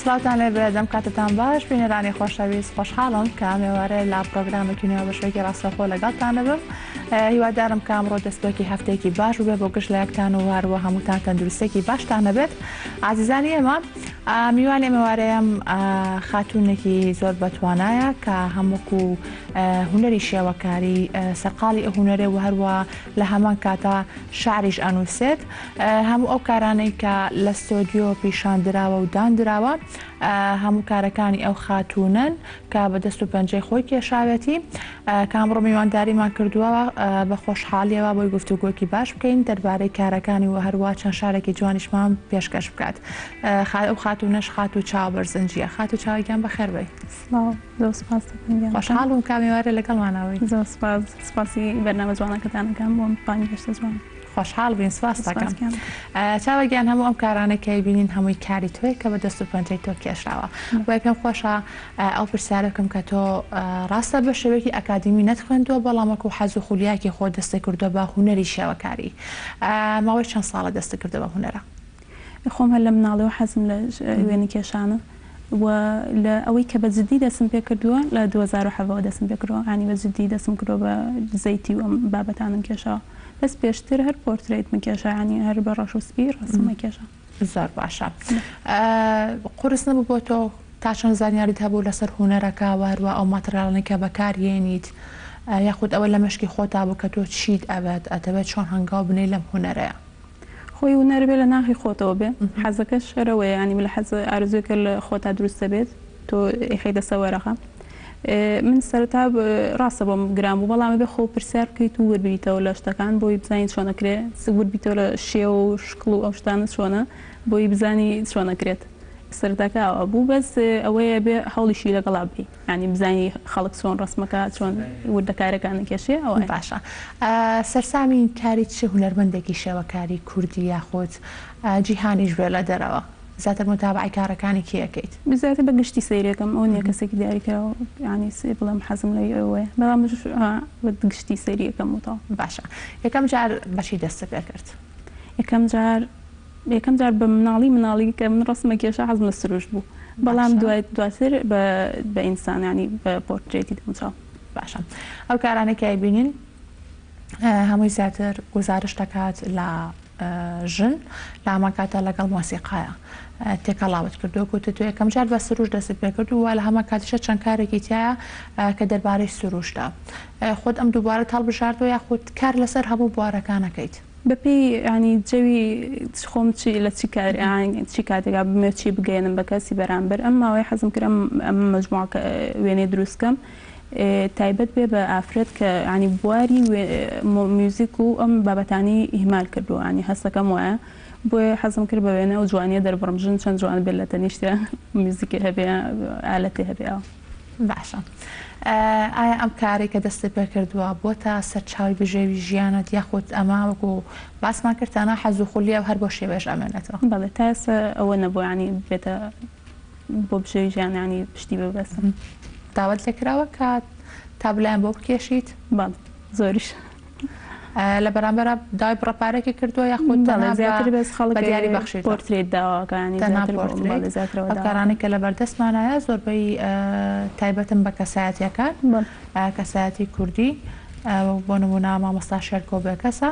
سڵاوتان لێبێ دەم کاتتان باش بینەرانی خۆشەویست خۆشحاڵم کە ئەم ئێوارەیە لە پرۆگرامێکی نوێ بە شێوەیەکی ڕاستەوخۆ لەگەڵتان دەبم هیوادارم کە ئەمڕۆ دەستپێکی هەفتەیەکی باش بووبێ بۆ گشت لایەکتان و هەروە هەمووتان تەندروستێکی باشتان هەبێت ئازیزانی ئێمە میوانی ئەم ئێوارەیەم خاتوونێکی زۆر بەتوانایە کە هەم وەکو هونەری شێوەکاری سەرقاڵی ئەو هونەرێ و هەروە لە هەمان کاتا شعریش ئەنووسێت هەموو ئەو کارانەی کە لە ستۆدیۆ پیشان دراوە و داندراوە هەموو کارەکانی ئەو خاتوونەن کە بە دەست و پەنجەی خۆی کێشاوێتی کە ئەمڕۆ میوانداریمان کردووە بە خۆشحاڵیەوە بۆی گفتوگۆیەکی باش بکەین دەربارەی کارەکانی و هەروا چەند شارێکی جوانیشمان پێشکەش بکات ئەو خاتوونەش خاتوو چاوە بەرزنجیە خاتوو چاوە گیان بەخێر بێی. سڵاو زۆر سپاس دەکەم گیان. خۆشحاڵ بووم کە ئەم ئێوارە لەگەڵمانا بووی. زۆر سپاس سپاسی بەرنامە جوانەکەتان ئەکەم بۆ ئەم بانگهێشتە جوانە. خۆشحاڵ بین سپاست دەکەم. چاوە گیان هەموو ئەم کارانەی کە ئەیبینین هەمووی کاری تۆیە کە بە دەست و پەنجەی تۆ کێشراوە بۆیە پێم خۆشە ئەو پرسیارە بکەم کە تۆ ڕاستە بە شێوەیەکی ئەکادیمی نەتخوێندووە بەڵام وەکو حەز و خولیاکی خۆت دەستت کردووە بە هونەری شێوەکاری ماوەی چەند ساڵە دەستت کردووە بەم هونەرە؟ خۆم هەر لە مناڵیەوە حەزم لە وێنە کێشانە و لە ئەوەی کە بە جدی دەستم پێ کردووە لە 2017 وە دەستم پێ کردووە یانی بە جدی دەستم کردووە بە زەیتی و ئەم بابەتانەم کێشاوە بەس پێشتر هەر پۆرترەیتم کێشا یانی هەر بە ڕەش و سپی ڕەسم ئەکێشا. زۆر باشە قورس نەبوو بۆ تۆ تا چەند زانیاریت هەبوو لەسەر هونەرەکە و هەروا ئەو ماتریاڵانەی کە بەکاریێنیت یاخود ئەوە لە مێشکی خۆتا بوو کە تۆ چیت ئەوێت ئەتەوێت چۆن هەنگاو بنێی لەم هونەرەیا؟ خۆی هونەر بێ لە ناخی خۆتەوە بێ حەزەکەش هەر ئەوەیە یانی لە حەز ئارەزووێکە لە خۆتا دروست دەبێت تۆ ئەیخەیتە سەر وەرەقە من سەرەتا ڕاستە بۆم گران بوو بەڵام ئەبێ خۆ پرسیار بکەیت و ورد بیتەوە لە شتەکان بۆی بزانی چۆن ئەکرێ ورد بیتەوە لە شێوە و شکڵ و ئەو شتانە چۆنە بۆی بزانی چۆن ئەکرێت سەرەتاکە ئاوا بوو بەس ئەوەیە بێ هەوڵیشی لەگەڵا بەی یانی بزانی خەڵک چۆن ڕەسمەکا چۆن وردەکارەکان ئەکێشێ ئەوەیە. باشە سەرسامی کاری چ هونەرمەندێکی شێوەکاری کوردی یاخود جیهانیش بێ لە دەرەوە زیاتر موتابەعەی کارەکانی کێ ئەکەیت؟ زیاتر بە گشتی سەیرەکەم ئەوە نیە کەسێکی دیاریکراو یانی بڵێم حەزم لەوی ئەوەیە بەڵام بە گشتی سەیری ئەکەم و تەواو. باشە یەکەم جار بە چی دەستت پێ کرد؟ یەکەم جار یەکەم جار بە مناڵی مناڵی کە من ڕەسمە کێشا حەزم لە سروشت بوو بەڵام دوای دواتر بە بە ئینسان یانی بە پۆرترێتی دەموچاو. باشە ئەو کارانەی کە ئەیبینین هەمووی زیاتر گوزارشت دەکات لە ژن لە هەمان کاتا لەگەڵ مۆسیقایە تێکەڵاوت کردووە گوتت تۆ یەکەم جار بە سروشت دەستت پێ کرد و لە هەمان کاتیشە چەند کارێکی تایە کە دەربارەی سروشتە خۆت ئەم دووبارەت هەڵبژاردووە یاخود کار لەسەر هەموو بوارەکانەکەیت؟ بەپێی یانی جەوی خۆم چی لە چی کار یانی چی کاتێکا بمەوێ چی بگەیەنم بە کەسی بەرامبەر ئەم ماوەیە حەزم کرد ئەم ئەم مەجموعە وێنەی دروست کەم تایبەت بێ بە ئافرەت کە یانی بواری میوزیک و ئەم بابەتانی ئیهمال کردووە یانی هەستەکەم وایە بۆیە حەزم کرد بە وێنە ئەو جوانیە دەربڕم ژن چەند جوان بێت لە تەنیشتیا میوزیکێ هەبێ ئالەتێ هەبێ ئەوە. باشە ئایا ئەم کارەی کە دەستت پێ کردووە بۆتە سەرچاوەی بژێوی ژیانت یاخود ئەمە وەکو باسمان کرد تەنها حەز و خولیە و هەر بەو شێوەیەش ئەمێنێتەوە؟ بەڵێ تا ئێستا ئەوە نەبووە یانی ببێتە بۆ بژێوی ژیان یانی پشتی ببەستم. داوات لێکراوە کە تابلۆیان بۆ بکێشیت؟ بەڵێ زۆریش. لە بەرامبەرا داوای بڕە پارەیەکی کردووە یاخود تەنها بەڵێ زیاتر بەس خەڵک بە دیاری بەخشیتە؟ پۆرترێت داواکە یانی تەنها زیاتر بۆ پۆرترێت بەڵێ زیاتر ئەوە ئەو داوا کارانەی کە لەبەردەستمانایە زۆربەی تایبەتن بە کەسایەتیەکان بەڵێ. کەسایەتی کوردی وەک بۆ نموونە مامۆستا شێرکۆ بێکەسە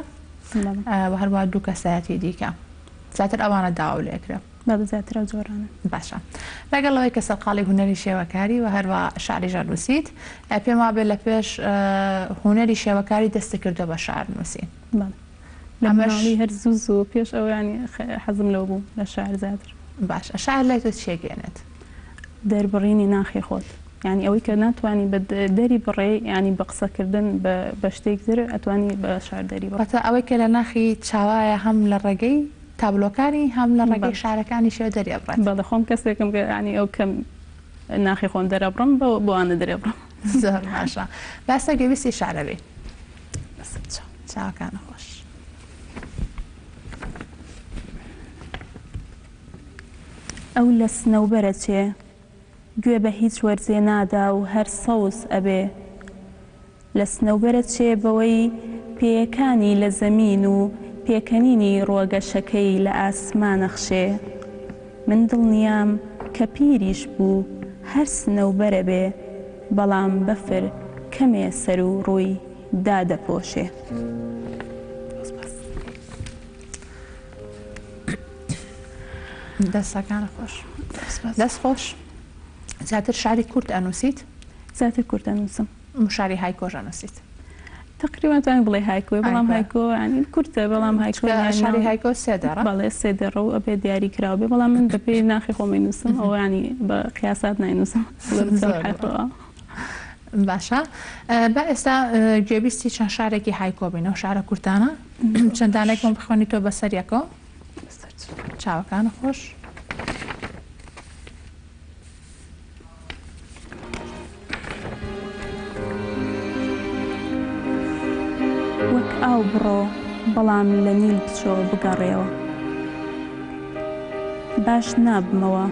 بەڵێ. و هەروەها دوو کەسایەتی دیکە زیاتر ئەوانە داواو لێکرێ. بەڵێ زیاتر ئەو جۆرانە. باشە لەگەڵ ئەوەی کە سەرقاڵی هونەری شێوەکاری و هەروا شعریش ئەنووسیت پێم وابێ لە پێش هونەری شێوەکاری دەستت کردووە بە شعر نووسین. بەڵێ لە ئەمەش مناڵی هەر زوو زوو پێش ئەوە یانی حەزم لەوە بوو لە شعر زیاتر. باشە شعر لای تۆ چی ئەگەیەنێت؟ دەربڕینی ناخی خۆت یانی ئەوەی کە ناتوانی بە دەری بڕێی یانی بە قسە کردن بە بە شتێک تر ئەتوانی بە شعر دەری بڕی. واتە ئەوەی کە لە ناخی چاوایە هەم لە ڕێگەی تابلۆکانی هەم لە ڕێگەی شعرەکانیشەوە دەری ئەبڕێت. بەڵێ خۆم کەسێکم کە یانی ئەو کەم ناخی خۆم دەرئەبڕم بۆ ئەوانە دەرئەبڕم. زۆر باشە باسە گوێبیستی شعرە بین. بەسەر چاو. چاوەکانت خۆش. ئەو لە سنەوبەر ئەچێ گوێ بە هیچ وەرزێ نادا و هەر سەوز ئەبێ. لە سنەوبەر ئەچێ بەوەی پێیەکانی لە زەمین و پێکەنینی ڕووە گەشەکەی لە ئاسمان ئەخشێ. من دڵنیام. کە پیریش بوو هەر سنەوبەرە بێ بەڵام بەفر کەمێ سەر و ڕووی دادەپۆشێ. دەستەکانت خۆش. دەست خۆش. زیاتر شعری کورت ئەنووسیت؟ زیاتر کورت ئەنووسم. شعری هایکۆش ئەنووسیت؟ تقریبا توانم بڵێ هایکۆ بەڵام هایکۆ ینی کورتە بەڵام هایکۆ شعری هایکۆ سێ دێڕە بەڵێ سێ دێڕە و ئەبێ دیاری کراو بێ بەڵام من بەپێی ناخی خۆمی نووسم ئەوە ینی بە قیاسات ناینووسم باشە با ئێستا گوێبیستی چەند شعرێکی هایکۆ بین ئەو شعرە کورتانە چەند دانێکمان بخوێنی تۆ بەسەر یەکەوە چاوەکانە خۆش. وەک ئاو بڕۆ بەڵام لە نیل بچۆ بگەڕێوە. باش نابمەوە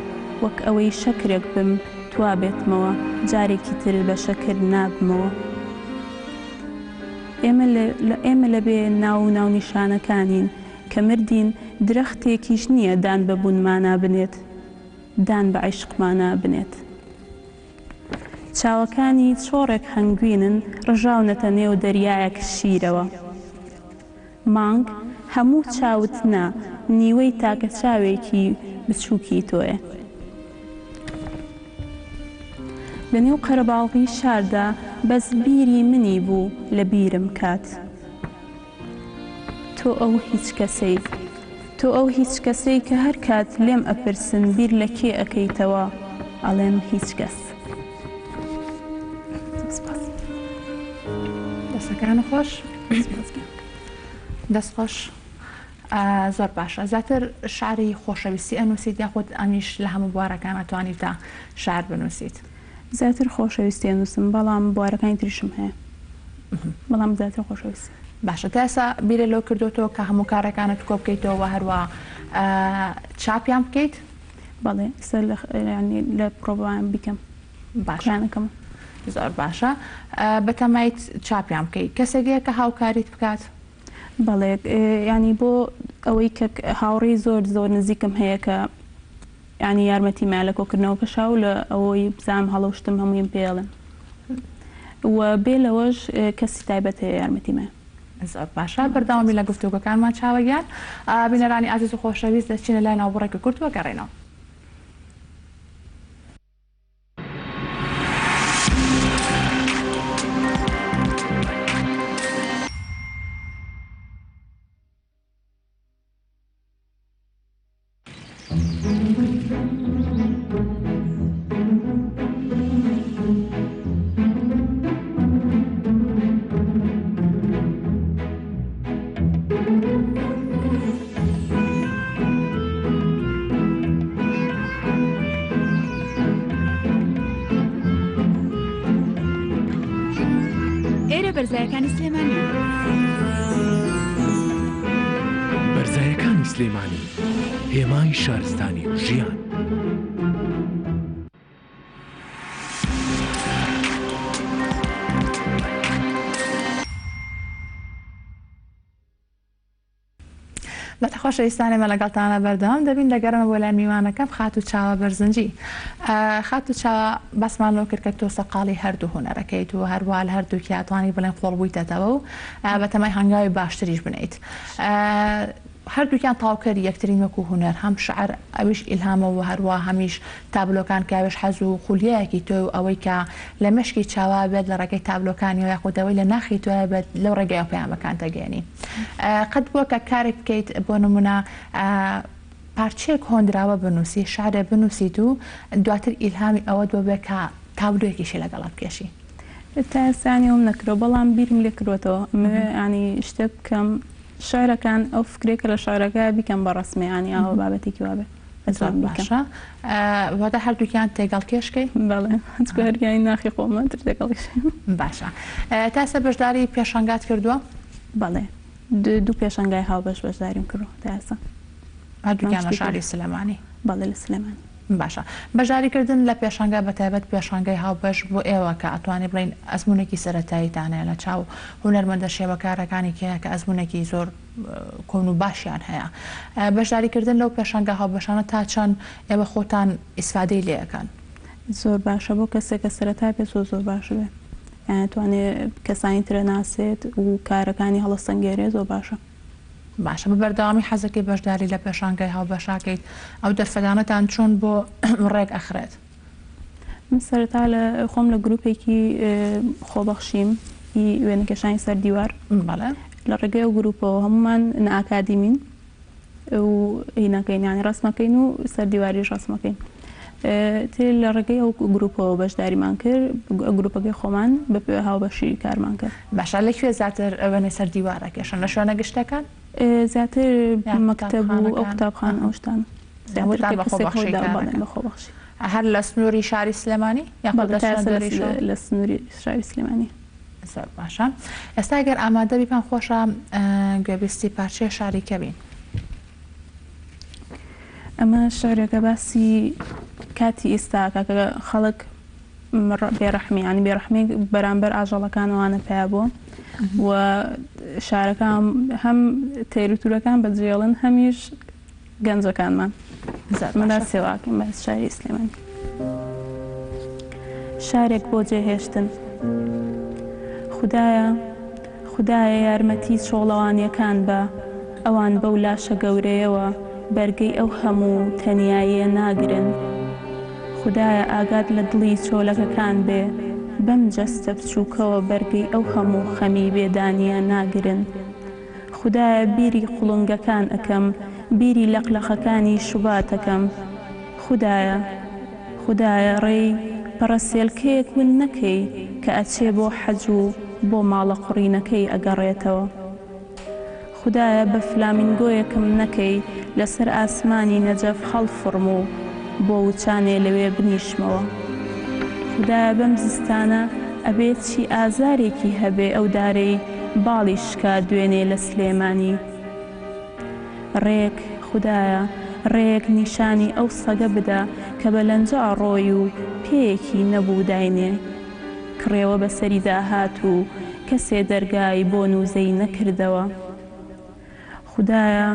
وەک ئەوەی شەکرێک بم توابێتمەوە جارێکی تر بە شەکر نابمەوە. ئێمە لە ئێمە لە بێ ناو و ناونیشانەکانین کە مردین درەختێکیش نییە دان بە بوونمانا بنێت. دان بە عیشقمانا بنێت. چاوەکانی چۆڕێک هەنگوینن ڕژاونەتە نێو دەریایەک شیرەوە. مانگ، هەموو چاوت نا، نیوەی تاکە چاوێکی بچووکی تۆیە. لە نێو قەرەباڵغی شاردا بەس بیری منی بوو لە بیرم کات. تۆ ئەو هیچ کەسەی. تۆ ئەو هیچ کەسەی کە هەر کات لێم ئەپرسن بیر لە کێ ئەکەیتەوە ئەڵێم هیچ کەس. سپاس. دەستەکانت خۆش. دەست خۆش. زۆر باشە زیاتر شعری خۆشەویستی ئەنووسیت یاخود ئەمیش لە هەموو بوارەکان ئەتوانیتە شعر بنووسیت؟ زیاتر خۆشەویستی ئەنووسم بەڵام بوارەکانی تریشم هەیە بەڵام زیاتر خۆشەویستی. باشە تا ئێستا بیرت لەوە کردۆتەوە کە هەموو کارەکانت کۆ بکەیتەوە وە هەروا چاپیان بکەیت؟ بەڵێ ئێستا یانی لە پرۆڤایم بیکەم باشە پلانەکەم. زۆر باشە بەتەمایت چاپیان بکەی کەسێک هەیە کە هاوکاریت بکات؟ بەڵێ یانی بۆ ئەوەی کە هاوڕێی زۆر زۆر نزیکم هەیە کە یانی یارمەتیم ئەیا لە کۆکردنەوەکەشا و لە ئەوەی بزانم هەڵە و شتم هەموویم پێ ئەڵێن و بێ لەوەش کەسی تایبەت هەیە یارمەتیم ئەیا. زۆر باشە بەردەوام بین لە گفتوگۆکانمان چاوە گیان. بینەرانی ئازیز و خۆشەویست دەچینە لای ناوبڕێکی کورت و ئەگەڕێینەوە. ئێرە بەرزایەکانی سلێمانیە. بەرزایەکانی سلێمانی هێمای شارستانی و ژیان. بەڵێ خۆشەویستان ئێمە لەگەڵتانە بەردەوام دەبین دەگەڕێمە بۆ لای میوانەکەم خاتوو چاوە بەرزنجی خاتوو چاوە باسمان لەوە کرد کە تۆ سەرقاڵی هەردوو هونەرەکەیت و هەروە لە هەردووکیا توانی بڵێن قۆڵ بوویتەتەوە و بەتەمای هەنگاوی باشتریش بنێیت هەردووکیان تەواوکەری یەکترین وەکو هونەر هەم شعر ئەویش ئیلهامە و هەروا هەمیش تابلۆکان کە ئەوێش حەز و خولیایەکی تۆی و ئەوەی کە لە مێشکی چاوا بێت لە ڕێگەی تابلۆکانیەوە یاخود ئەوەی لە ناخی تۆیا بێت لەو ڕێگەیەوە پەیامەکان دەگەیەنی قەت بووە کە کارێک بکەیت بۆ نمونە پارچەیەک هۆنراوە بنووسی شعرێ بنووسیت و دواتر ئیلهامی ئەوەت بۆ بێ کە تابلۆیەکیشی لەگەڵا بکێشی؟ تا ئێستا یانی ئەوەم نەکردوە بەڵام بیرم لێ کردوەتەوە ئەمەوێ یانی شتێک بکەم شعرەکان ئەو فکرەی کە لە شعرەکەیا بیکەم بە ڕەسمێ یانی ئاوا بابەتێکی وابێ زۆر ئەتوانم بیکەم. باشە واتە هەردووکیان تێگەڵکێش کەی؟ بەڵێ چونکە هەردووکیان ناخی خۆمە تر تێکەڵیش. باشە تا ئێستا بەشداری پێشانگات کردووە؟ بەڵێ دوو پێشانگای هاوبەش بەشداریم کردووە تا ئێستا. هەردووکیان لە شاری سلێمانی؟ بەڵێ لە سلێمانی. باشە بەشداری کردن لە پێشانگا بە تایبەت پێشانگای هاوبەش بۆ ئێوە کە ئەتوانی بڵێین ئەزموونێکی سەرەتاییتان هەیە لە چاو هونەرمەندە شێوەکارەکانی کە کە ئەزموونێکی زۆر کۆن و باشیان هەیە بەشداری کردن لەو پێشانگا هاوبەشانە تا چەند ئێوە خۆتان ئیسفادەی لێ ئەکەن؟ زۆر باشە بۆ کەسێک کە سەرەتا بێت زۆر زۆر باش بێ یان ئەتوانێ کەسانی ترە ناسێت و کارەکانی هەڵەسەنگێنێ زۆر باشە. باشە بە بەردەوامی حەزەکەی بەشداری لە پێشانگای هاوبەشاکەیت ئەو دەرفەتانەتان چۆن بۆ ڕێک ئەخرێت؟ من سەرەتا لە خۆم لە گروپێکی خۆبەخشیم ی وێنەکێشانی سەر دیوار بەڵێ. لە ڕێگەی ئەو گروپەوە هەموومان نائاکادیمین و هینەکەین یانی ڕەسمەکەین و سەر دیواریش ڕەسمەکەین تر لە ڕێگەی ئەو گروپەوە بەشداریمان کرد گروپەکەی خۆمان بە هاوبەشی کارمان کرد. باشە لە کوێ زیاتر وێنەی سەر دیوار ئەکێشن لە شوێنە گشتەکان؟ زیاتر مەکتەب و ئەو قوتابخانە ئەو شتانە. زیاتر کە کەسێک خۆی دا بەڵێ بە خۆبەخشی. هەر لە سنووری شاری سلێمانی یاخود لە شوێن دەریشەوە؟ لە سنووری شاری سلێمانی. زۆر باشە ئێستا گەر ئامادە بی پێم خۆشە گوێبیستی پارچەیە شاری کە بین. ئەمە شعرێکە باسی کاتی ئیستا ئەکا کە خەڵک بێڕەحمی یانی بێڕەحمی بەرامبەر ئاژەڵەکان ئەوانە پیا بووە و شارەکان هەم تێروتورەکان بەجێڵن هەمیش گەنجەکانمان من باسی واکەم باس شاری سلێمانی شارێک بۆ جێهێشتن خودایە خودایە یارمەتی چۆڵەوانیەکان بە ئەوان بەو لاشە گەورەیەوە بەرگەی ئەو هەموو تەنیاییە ناگرن خودایە ئاگات لە دڵی چۆلەکەکان بێ بەم جەستە بچووکەوە بەرگەی ئەو هەموو خەمی بێدانیە ناگرن خودایە بیری قوڵنگەکان ئەکەم بیری لەقلەقەکانی شوبات ئەکەم خودایە خودایە ڕێی پەڕەسێلکەیەک ون نەکەی کە ئەچێ بۆ حەج و بۆ ماڵە قوڕینەکەی ئەگەڕێتەوە خودایە بە فلامینگۆیەکم نەکەی لەسەر ئاسمانی نەجەف هەڵفڕم و بۆ وچانێ لەوێ بنیشمەوە. خودایە بەم زستانە ئەبێ چی ئازارێکی هەبێ ئەو دارەی باڵی شکا دوێنێ لە سلێمانی. ڕێک خودایە ڕێک نیشانی ئەو سەگە بدە کە بە لەنجە ئەڕۆی و پێیەکی نەبوو داینێ. کڕێوە بەسەریدا هات و کەسێ دەرگای بۆ نوزەی نەکردەوە. خودایە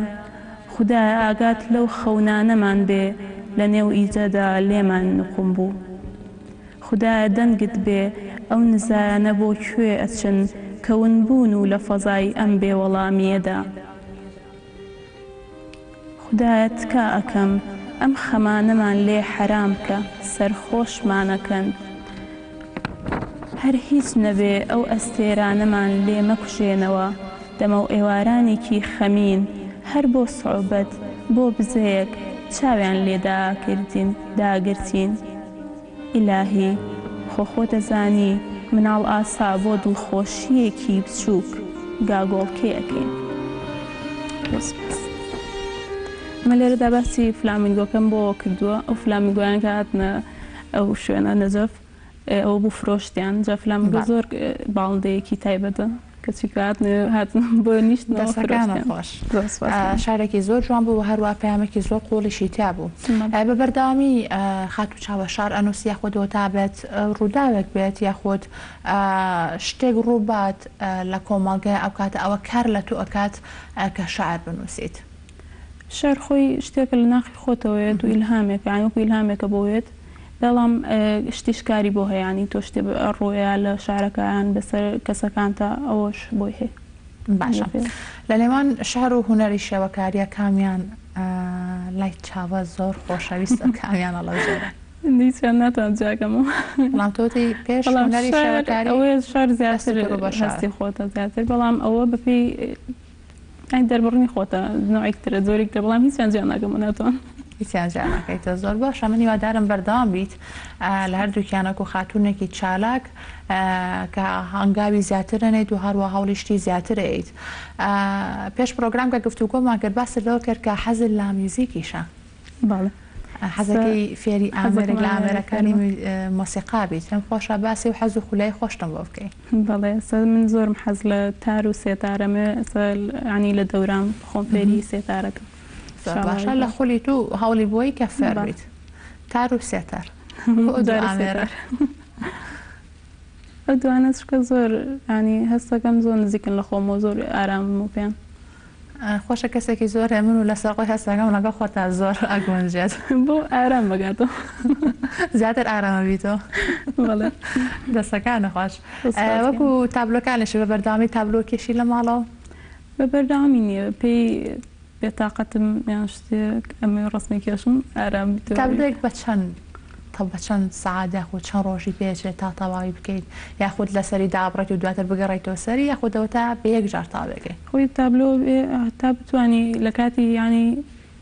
خودایە ئاگات لەو خەونانەمان بێ لە نێو ئیجەدا لێمان نوقم بوو خودایە دەنگت بێ ئەو نزایانە بۆ کوێ ئەچن کە ون بوون و لە فەزای ئەم بێ وەڵامییەدا خودایە تکا ئەکەم ئەم خەمانەمان لێ حەرام کە سەرخۆشمانەکەن. هەر هیچ نەبێ ئەو ئەستێرانەمان لێ مەکوژێنەوە، دەمەو ئێوارانێکی خەمین هەر بۆ سوعبەت، بۆ بزەیەک چاویان لێ داکردین، داگرتین. ئیلاهی، خۆ خۆت ئەزانی مناڵ ئاسا بۆ دڵخۆشییەکی بچووک گاگۆڵکێ ئەکەین. زۆر سوپاس. ئەمە لێرەدا باسی فلامینگۆکەم بۆ کردووە، ئەو فلامینگۆیانە کە هاتنە ئەو شوێنە نەجەف ئەوە بوو فرۆشتیان جا فلامینگۆ زۆر باڵندەیەکی تایبەتە کەچی کە هاتن هاتن بۆ نیشتنەوە دەستەکانت فرۆشتیان خۆش زۆر سوپاس شارێکی زۆر جوان بوو و هەروە پەیامێکی زۆر قوڵیشی تیا بوو بە بەردەوامی خاتوو چاوە شار ئەنووسی یاخود وەتا بێت ڕووداوێک بێت یاخود شتێک ڕووبات لە کۆمەڵگەی ئەو کاتە ئەوە کار لە تۆ ئەکات کە شعر بنووسیت. شعر خۆی شتێکە لە ناخی خۆتەوە یەت و ئیلهامێکە یانی وەکو ئیلهامێکە بۆ یەت بەڵام شتیش کاری بۆ هەیە یانی تۆ شتێ ڕوویا لە شعرەکە یان بەسەر کەسەکانتا ئەوەش بۆی هەیە. باشە لە نێوان شعر و هونەری شێوەکاریە کامیان لای چاوە زۆر خۆشەویستە کامیان ئەڵەوژێرێ؟ هیچیان ناتوانم جیاکەمەوە. بەڵام تۆ وتی پێش هونەری شێوەکاری ئەوەیە شعر زیاتر هەستی خۆتە زیاتر بەڵام ئەوە بەپێی ئەی دەربڕینی خۆتە نەوعێک ترە جۆرێک ترە بەڵام هیچیان جیا ناکەمەوە ناتوانم. هیچیان جیا ناکەیتەوە زۆر باشە من هیوادارم بەردەوام بیت لە هەردووکیان وەکو خاتوونێکی چالاک کە هەنگاوی زیاتر ئەنێیت و هەروە هەوڵی شتی زیاتر ئەیت پێش پرۆگرام کە گفتوگۆمان کرد باست لەوە کرد کە حەزت لە میوزیکیشە. بەڵێ. حەزەکەی فێری ئامێرێک لە ئامێرەکانی مۆسیقا بیت پێم خۆشە باسی و حەز و خولای خۆشتم بۆ بکەی. بەڵێ ئێستا من زۆرم حەز لە تار و سێتارە ئەمەوێ ئێستا یانی لە دەورام خۆم فێری سێتارەکەم زۆر باشە لە خولی تو هەوڵی بۆی کە فێر بیت. تار و سێتار بۆ ئەو دوو ئامێرە؟ ئەو دوانە چونکە زۆر یانی هەست دەکەم زۆر نزیکن لە خۆمەوە زۆر ئارامم و پێیان. خۆشە کەسێکی زۆر هێمن و لەسەرخۆی هەست دەکەم لەگەڵ خۆتا زۆر ئەگونجێت. بۆ ئارام بگاتەوە. زیاتر ئارامە بیتەوە. بەڵێ. دەستەکانت خۆش. وەکو تابلۆکانیشت بە بەردەوامی تابلۆ کێشی لە ماڵەوە؟ بە بەردەوامی نییە پێی بێتاقەتم یان شتێک ئەمەوێ ڕەسمی کێشم ئارام بیتەوە. تابلۆیەک بە چەند بە چەند سەعات یاخود چەند ڕۆژی پێ ئەچێت تا تەواوی بکەیت یاخود لەسەری دابڕیت و دواتر بگەڕێیتەوە سەری یاخود ئەوەتا بە یەک جار تەواوی ئەکەی؟ خۆی تابلۆ بێ هەتا بتوانی لە کاتی یانی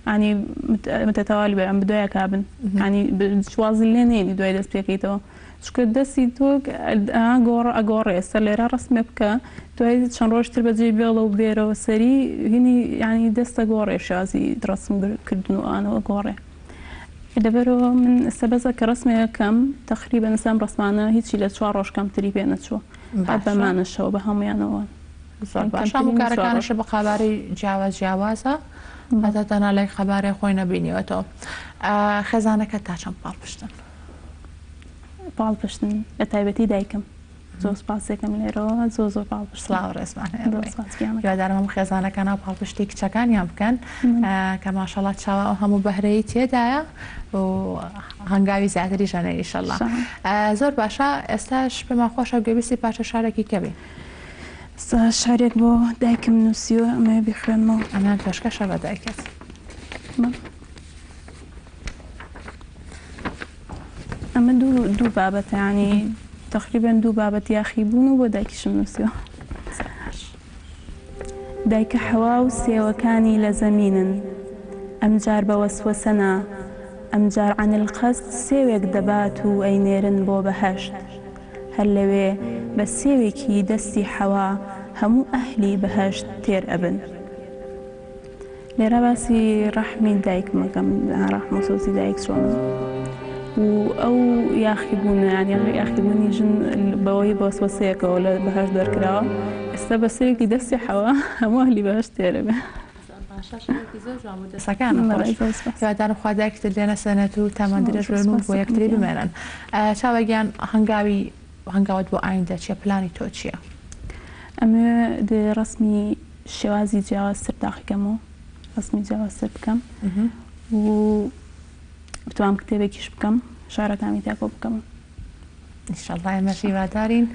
یانی متەتەوالی بێ ئەم بدوایەکا بن یانی وازی لێ نێنی دوای دەست پێکەیتەوە چونکە دەستی تۆ گۆڕ ئەگۆڕێ ئێستا لێرە ڕەسمێ بکە دوای چەند ڕۆژ تر بەجێی بێڵە و بێرەوە سەری هینی یانی دەست ئەگۆڕێ شێوازی ڕەسم کردن و ئەوانەوە ئەگۆڕێ لەبەرەوە من ئێستا بەس کە ڕەسمێ ئەکەم تەقریبەن ئێستا ئەم ڕەسمانە هیچی لە چوار ڕۆژ کەمتری پێ نەچووە هەر بەمانەشەوە بە هەموویانەوە زۆر باشە هەموو کارەکانیشت بە قەبارەی جیاواز جیاوازە هەتا تەنها لای قەبارەی خۆی نەبینیوەتەوە خێزانەکەت تا چەند پاڵپشتن؟ پاڵپشتن بە تایبەتی دایکم زۆر سپاسێکم لێرەوە زۆر زۆر پاڵپشت سڵاو ڕێزمان هەیە هیوادارم هەموو خێزانەکان پاڵپشتی کچەکانیان بکەن کە ماشەڵا چاوە ئەو هەموو بەهرەی تێدایە و هەنگاوی زیاتری ژەنە ئیشەڵا زۆر باشە ئێستاش پێمان خۆشە گوێبیستی پارچە شارێکی کەبین ئێستا شعرێک بۆ دایکم نووسیوە ئەمەوێ بیخوێنمەوە. ئەمەیان پێشکەشە بە دایکت. ئەمە دوو دوو بابەتە یانی تەقریبەن دوو بابەت یاخی بوون و بۆ دایکیشم نووسیوە. دایکە حەوا و سێوەکانی لە زەمینن ئەمجار بە وەسوەسە نا ئەمجار عن القصد سێوێک دەبات و ئەینێرن بۆ بەهەشت. هەر لەوێ بە سێوێکی دەستی حەوا هەموو ئەهلی بەهەشت تێر ئەبن. لێرە باسی ڕەحمی دایکم ئەکەم، ڕەحم و سۆزی دایک چۆنە و ئەو یاخی بوونە یانی یاخیبوونی ژن بەوەی بە وەسوەسەیەکەوە لە بەهەشت دەرکراوە ئێستا بە سێوێکی دەستی حەوا هەموو ئەهلی بەهەشت تێرەبێ. باشە شعرێکی زۆر جوان بوو دەستەکانت خۆش هیوادارم خوا دایکتت لێ نەسەنێت و تەمەن درێژ بن و بۆ یەکتری بمێنن چاوە گیان هەنگاوی هەنگاوت بۆ ئایندە چیە پلانی تۆ چیە؟ ئەمەوێ دێ ڕەسمی شێوازی جیاوازتر تاقیکەمەوە ڕەسمی جیاوازتر بکەم و بتوانم کتێبێکیش بکەم شعرەکانی تیا کۆ بکەمەوە. ئینشەڵا ئێمەش هیوادارین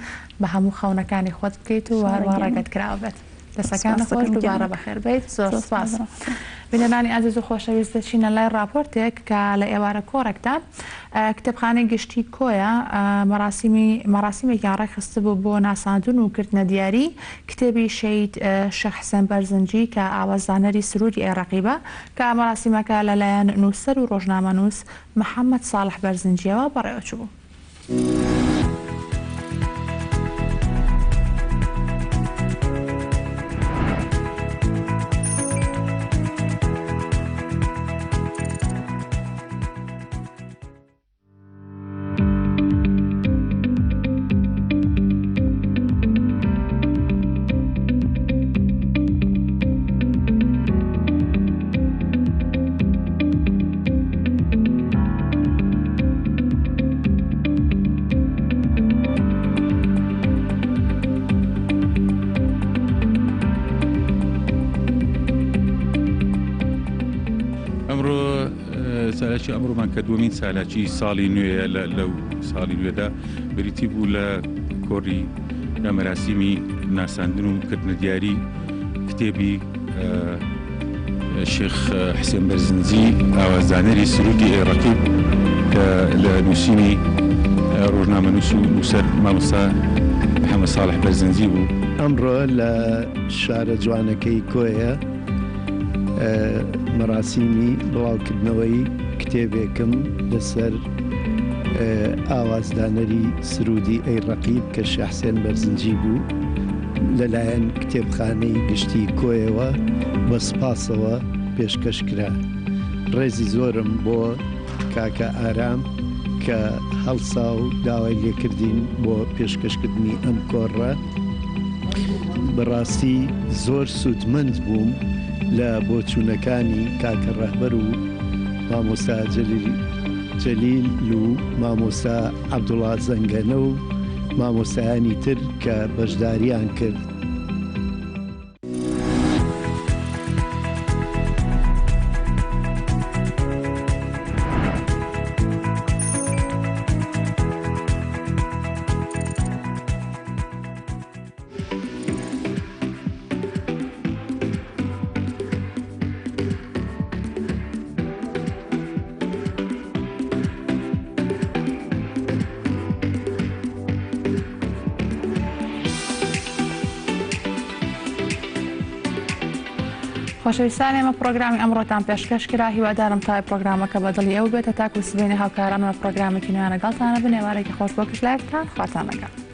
بە هەموو خەونەکانی خۆت بکەیت و هەروا ڕێگەت کراوە بێت. دەستەکانت خۆش دووبارە بەخێر بێیت زۆر سپاس. بینەرانی ئازیز و خۆشەویست دەچینە لای ڕاپۆرتێک کە لە ئێوارە کۆڕێکدا کتێبخانەی گشتی کۆیە مەراسیمی مەراسیمێکیان ڕێکخستبوو بۆ ناساندن و کردنە دیاری کتێبی شەهید شێخ حسێن بەرزنجی کە ئاوازدانەری سروودی ئەی ڕەقیبە کە مەراسیمەکە لەلایەن نووسەر و ڕۆژنامەنووس محەمەد ساڵح بەرزنجییەوە بەڕێوەچوو. ئەمڕۆ چالاکی ئەمڕۆمان کە دووەمین چالاکی ساڵی نوێیە لەو ساڵی نوێدا بریتی بوو لە کۆڕی یا مەراسیمی ناساندن و کردنە دیاری کتێبی شێخ حسێن بەرزنجی ئاوازدانەری سرودی ئەی ڕەقیب کە لە نووسینی ڕۆژنامەنووس و نووسەر مامۆستا محەممەد ساڵح بەرزنجی بوو. ئەمڕۆ لە شارە جوانەکەی کۆیە مەراسیمی بڵاوکردنەوەی کتێبێکم لەسەر ئاوازدانەری سرودی ئەی ڕەقیب کە شێخ حسێن بەرزنجی بوو لەلایەن کتێبخانەی گشتی کۆیەوە بە سپاسەوە پێشکەش کرا. ڕێزی زۆرم بۆ کاکە ئارام کە هەڵسا و داوای لێکردین بۆ پێشکەشکردنی ئەم کۆڕە. بەڕاستی زۆر سوودمەند بووم لە بۆچوونەکانی کاکە ڕەهبەر و مامۆستا جەلیل. جەلیل و مامۆستا عەبدوڵا زەنگەنە و مامۆستایانی تر کە بەشداریان کرد. خۆشەویستان ئێمە پرۆگرامی ئەمڕۆتان پێشکەش کرا هیوادارم تای پرۆگرامەکە بەدڵی ئەو بێتە تاکو سبەینێ هاوکارانمە پرۆگرامێکی نوێیان لەگەڵتانە بن ئێوارێکی خۆش بۆ گشت لایەکتان خواتان لەگەڵ.